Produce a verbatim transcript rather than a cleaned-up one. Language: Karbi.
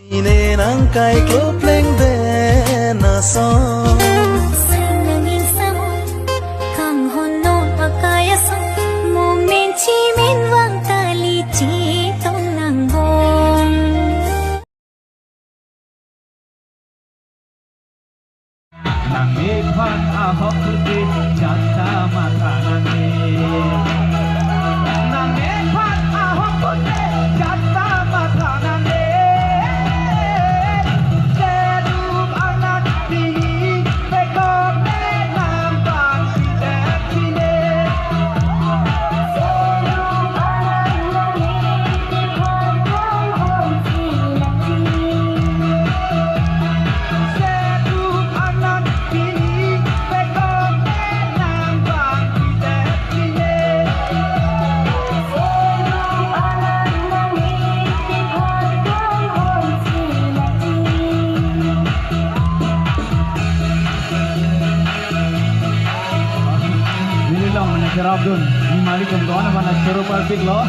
Ine nang kai klo pleng den asong. Sang nang ingsamon, kanghon non akai asong, momen chimin vang kali chetong nangbong. Nangkephan ahok pute jata matha nangne. Nangkephan ahok pute jata matha nangne. Serum anat pini pekok ne nang bang si det sine. Neli long mane cherap dun, ni mari kum don apa na cherap arpik lo.